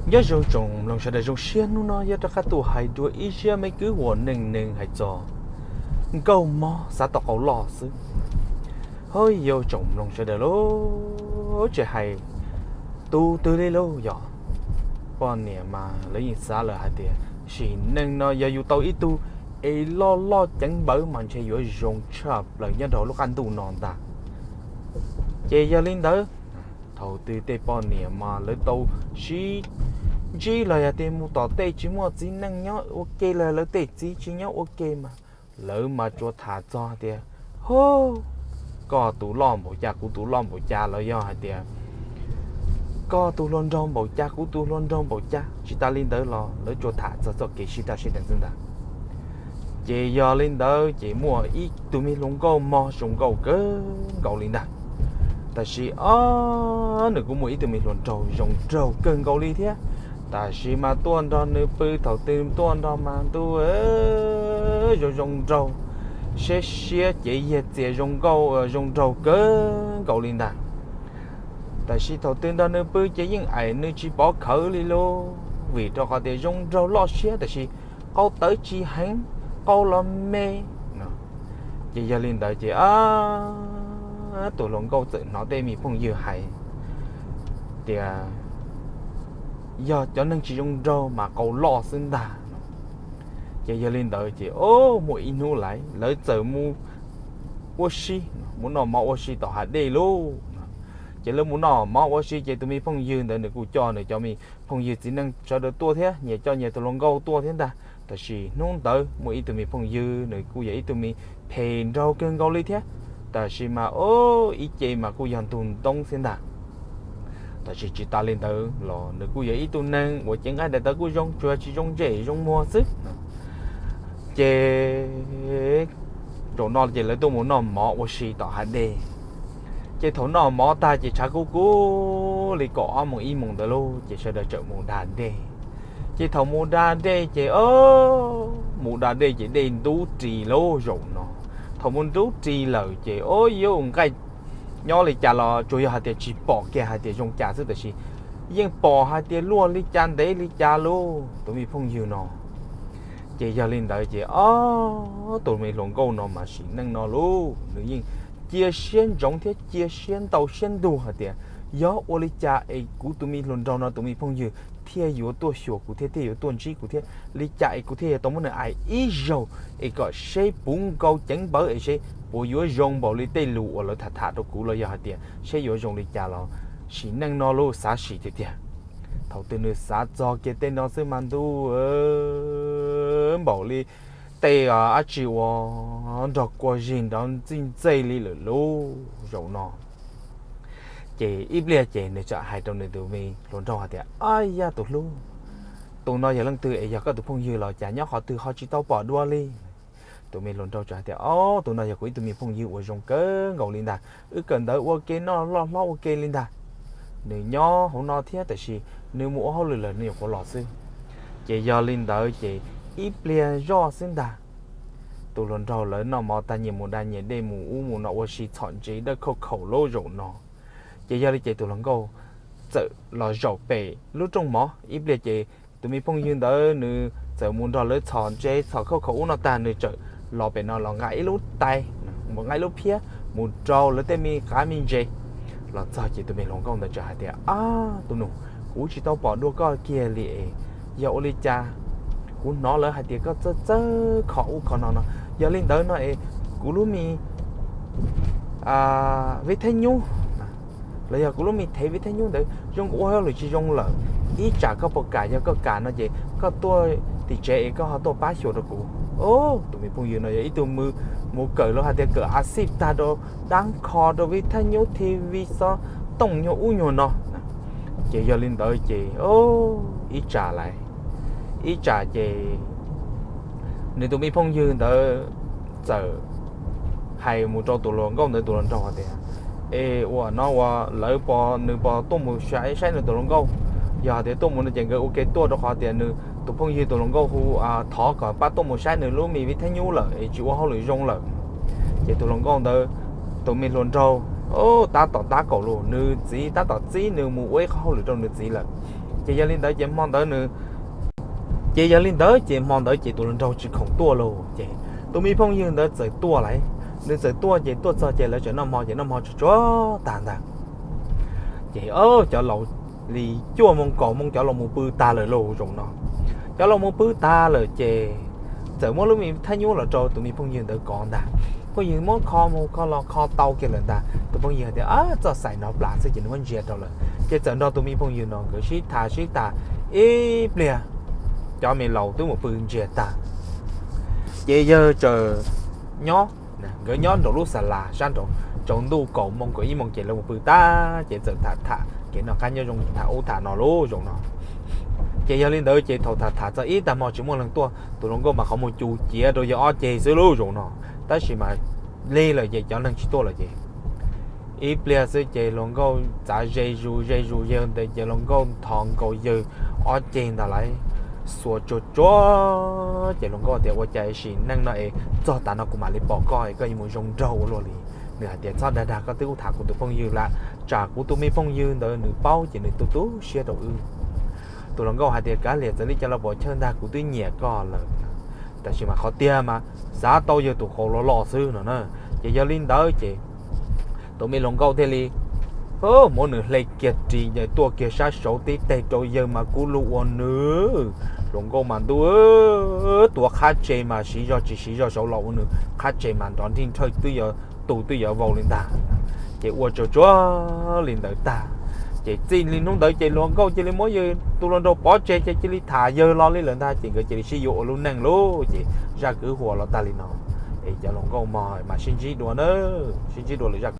Nyob zoo tsoom mloog sawv daws, zoo siab hnub no yuav rov qab tuaj hais dua ib zaj me kwv uas neej neeg hais txog nkauj mob xav tau qau loj xwb. Hos yog tsoom mloog sawv daws lauj, tsis hais tus twg li lauj, yog poj niam mas lawv yeej xav lawm hais tias sim neej no yog yus tau ib tug es loj loj ceev npawv mas ntshe yuav zoo tshaj plaws nyob rau lub qab ntuj no ntag. Ces yog li ntawd, thaum twg tej poj niam mas lawv tau sib ntsib los yog tias mus tom tej tsis muaj txiv neej nyob ua ke los lawv tej txiv tsis nyob ua ke mas lawv mas tsuas tham txog tias, Hub, koj tus loj npaum cas, kuv tus loj npaum cas, los yog hais tias koj tus hluas nraug npaum cas, kuv tus hluas nraug npaum cas. Tsis tas li ntawd los lawv tsuas tham txog txoj kev sib daj sib deev xwb ntag. Ces yog li ntawd ces muaj ib tug me hluas nkauj mob zoo nkauj kawg nkaus li ntag. Tab sis ob, nws kuj muaj ib tug me hluas nraug zoo nraug kawg nkaus li thiab. Tab sis mas tuaj nrog nws pw, thaum twg tuaj nrog mas ntuj, zoo zoo nraug, siab siab cev yiag txias zoo nkauj zoo nraug kawg nkaus li ntag. Tab sis thaum twg nrog nws pw ces yeej aim nws tsis pov khawv li lauj, vim rau qhov tias zoo nraug loj siab tab sis qau tawv tsis heev, qau los me. Ces yog li ntawd ces tus hluas nkauj txawm hnov tej me phooj ywg hais tias yog cov neeg tsis zoo nraug mas qau loj xwb ntag. Ces yog li ntawd ces o, muaj ib hnub lawv, lawv txawm mus ua si, mus noj mov ua si tom hav dej lauj. Ces lawv mus noj mov ua si ces tus me phooj ywg ntawd nws kuj coj nws cov me phooj ywg txiv neej sawv daws tuaj thiab, nyias coj nyias tus hluas nkauj tuaj thiab ntag. Tab sis hnub ntawd muaj ib tug me phooj ywg, nws kuj yog ib tug me phem nraug kawg nkaus li thiab. Tab sis mas o, ib ce mas kuj yog ntug ntoob xwb ntag. Tab sis tsis tas li ntawd los nws kuj yog ib tug neeg uas cev nqaij daim tawv kuj zoo, tsuas tsis zoo ntsej zoo muag xwb. Ces zaum no ces lawv tuaj mus noj mov ua si tom hav dej. Ces thaum noj mov tag ces tshav kub kub li kaum ob moos ib moos ntawd lauj, ces sawv daws txawm mus da dej. Ces thaum mus da dej ces o, mus da dej ces dej ntub ris lauj zaum no. Thaum mus ntub ris lawm ces o, yuav ua nqaij nyob li cas los tsuas yog hais tias tsis pom kiag hais tias zoo cas xwb, tab sis yeej pom hais tias luaj li cas ntev li cas lauj tus me phooj ywg no. Ces yog li ntawd ces o, tus me hluas nkauj no mas sim neej no lauj, nws yeej cia siab ntsoov thiab cia siab ntau siab ntug hais tias yog ua li cas es kuv tus me hluas nraug no tus me phooj ywg thiaj yuav tuaj xyuas kuv thiab thiaj yuav tuaj ntsib kuv thiab, li cas es kuv thiaj yuav tau muab nws aim ib zaug es kom seb puv nkaus ceev npawv es seb puas yuav zoo npaum li tej lus uas lawv tham tham rau kuv los yog hais tias seb yuav zoo li cas los sim neej no lauj, xav sim tiag tiag. Thaum twg nws xav txog kiag tej no xwb mas ntuj, npaum li tej dab tsi uas nrog kua zig nrov ntxij ntxej li lawm lauj zaum no. Ces ib pliag ces nws txawm hais rau nws tus me hluas nraug hais tias, Ab yaj tus hlub, tus no yog leej twg es yog koj tus phooj ywg los cas nyob qhov twg ho tsis tau pom dua li? Tus me hluas nraug txawm hais tias, Ob, tus no yog kuv ib tug me phooj ywg uas zoo kawg nkaus li ntag, wb kawm ntawv ua ke noj loj hlob ua ke li ntag. Nws nyob hauv no thiab tab sis nws mus ua hauj lwm lawm nws nyuam qhuav los xwb. Ces yog li ntawd ces ib pliag zoj xwb ntag, tus hluas nraug lawv noj mov tag nyias mus da nyias dej mus ub mus no ua si txhom ntses dawb khauj khaum lauj zaum no. Ces yog li ces tus hluas nkauj txawm los zaum pem lub rooj mov ib pliag ces tus me phooj ywg ntawd nws txawm mus nrog lawv txhom ntses txhom khauj khaum ub no tag nws txawm los pem no los nqa ib lub tais, mus nqa ib lub phiab mus rau lawv tej me qav me ntses. Los txog ces tus me hluas nkauj ntawd txawm hais tias, Ab tus nus, kuv tsis tau pom dua koj kiag li es yog ua li cas? Kuv hnov lawv hais tias koj txawj txawj kho ub kho no no, yog li ntawd no es kuv lub me vij thaj nyub los yog kuv lub me thev vij thaj nyub ntawd zoo nkaus ua hauj lwm tsis zoo lawm. Ib tsam koj puas kam, yog koj kam no ces koj tuaj tim tsev es koj ho tuaj pab xyuas rau kuv. Tus me phooj ywg no yog ib tug mus kawm los hais tias kawm a xij tag rau dab kho rau vij thaj nyub T V xov tooj nyuag ub nyuag no. Ces yog li ntawd ces ib tsam lais, ib tsam ces nws tus me phooj ywg ntawd txawm hais mus rau tus hluas nkauj ntawd tus hluas nraug tias, Es ua no ua lawv pos nws pos tuaj mus saib saib nws tus hluas nkauj. Yog hais tias tuaj mus no ces nkawd ua ke tuaj rau qhov tias nws tus phooj ywg tus hluas nkauj hu thov kom pab tuaj mus saib nws lub me vij thaj nyub lawm es tsis ua hauj lwm zoo lawm. Ces tus hluas nkauj ntawd, tus me hluas nraug tab tom tab kaum lus, nws txiv tab tom txib nws mus ua ib qhov hauj lwm rau nws txiv lawm. Ces yog li ntawd ces hmo ntawd nws ces yog li ntawd ces hmo ntawd ces tus hluas nraug tsis khoom tuaj lauj. Ces tus me phooj ywg ntawd txawm tuaj lawm. Nws txawm tuaj ces tuaj txog ces lawv tseem noj hmo ces noj hmo tsuag tsuag tag ntag. Ces cov laus li cuaj moo kaum moo cov laus mus pw tag lawm lauj. Zaum no cov laus mus pw tag lawm ces txawm muab lub me thaj nyuab los rau tus me phooj ywg ntawd kov ntag. Phooj ywg muab kho mus kho los kho tau kiag lawm ntag. Tus phooj ywg tias, Txoj xaim no plam xwb, ces nws muab ntsia rau lawm. Ces txawm nrog tus me phooj ywg no nkawd sib tham sib tham ib pliag, cov me laus twb mus pw ntsiag tag. Ces yawg txawm nyob, nkawd nyob nraum lub xa las sab nraud, tsaus ntuj kaum moo kaum ib moo ces lawv mus pw tag ces txawm tham tham kev noj qab nyob zoo, tham ub tham no lub zaum no. Ces yog li ntawd ces thaum tham tham txog ib tag hmo tsis muaj leej tuaj, tus hluas nkauj mas qhov muag cus ciav rau yawg ob ceg xwb lub zaum no. Tab sis mas lig lawm ces cov neeg tsis tuaj lawm ces ib pliag xwb ces hluas nkauj txav ze zus ze zus yawg ntawd ces hluas nkauj nthos nkaus yawg ob ceg ntag lauj, xuas tsuag tsuag. Ces hluas nkauj tias, Ua cas sim neej no es txog tav no kuv mam li pom koj es koj yuav mus zoo nraug ua luaj li? Nws hais tias, Txhob dag dag, koj twb ub tham kuv tus phooj ywg lawm, tsam kuv tus me phooj ywg ntawd nws paub ces nws tu tu siab rau wb. Tus hluas nkauj hais tias, Kav liam, txawm li cas los puas chawj ntag, kuv twb nyiam koj lawm, tab sis mas qhov tiag mas xav tau yawg tus qau loj loj xwb no na. Ces yog li ntawd ces tus me hluas nkauj thiaj li muab nws hle kiag ris tuaj kiag sab saud tib teg rau yawg mas kub lug ua nws. Hluas nkauj mas ntuj, tuav qhab tse mas siv zog tsis siv zog saud los ua nws qhab tse mas nrov nrhij nrhawj twb yuav tu twb yuav vau li ntag. Ces ua tsuag tsuag li ntawd tag, ces txij li hnub ntawd ces hluas nkauj cia li muab yawg tus hluas nraug pov tseg ces cia li tham yawg los li lawm ntag. Ces nkawd cia li sib yuav ua lub neej lauj. Ces zaj kwv huam los tag li no. Es cov hluas nkauj mog mas sib ntsib dua na, sib ntsib dua lwm zaj.